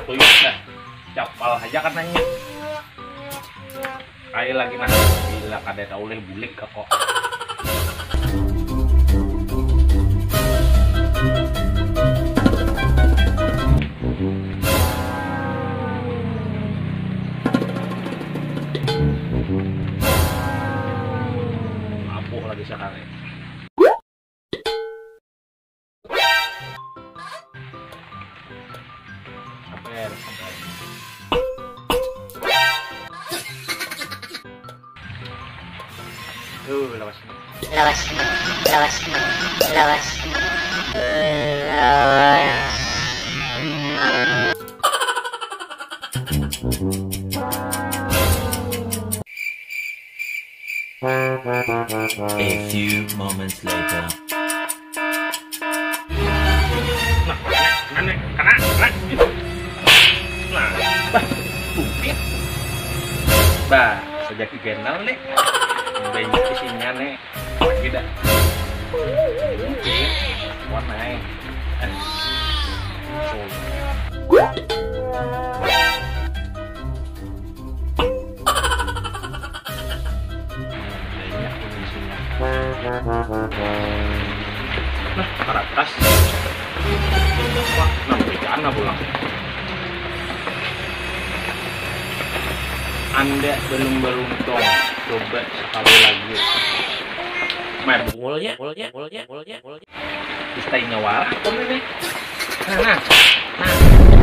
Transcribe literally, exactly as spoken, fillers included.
Tuyuk dah. Capal aja kan nanya. Ayo lagi nah. Bila kada tahu leh bulik aku. Apuh lagi sekali. Sabar, sabar. Tuh, lawas. Lawas, lawas, lawas, lawas. A few moments later. Nah, kena, kena, kena, kena. Nah, bah, bukit. Bah, sejati ganal nih. Banyak isinya nih. Lagi dah. Bukit. Warnanya. Eh. Tuh. Banyak isinya. Nah, karatas. Wah, nang bejana pulang. Anda belum beruntung. Coba sekali lagi. Mabuk mulutnya, mulutnya, mulutnya, mulutnya, mulutnya. Istainya warah pun ini. Nah, nah, nah.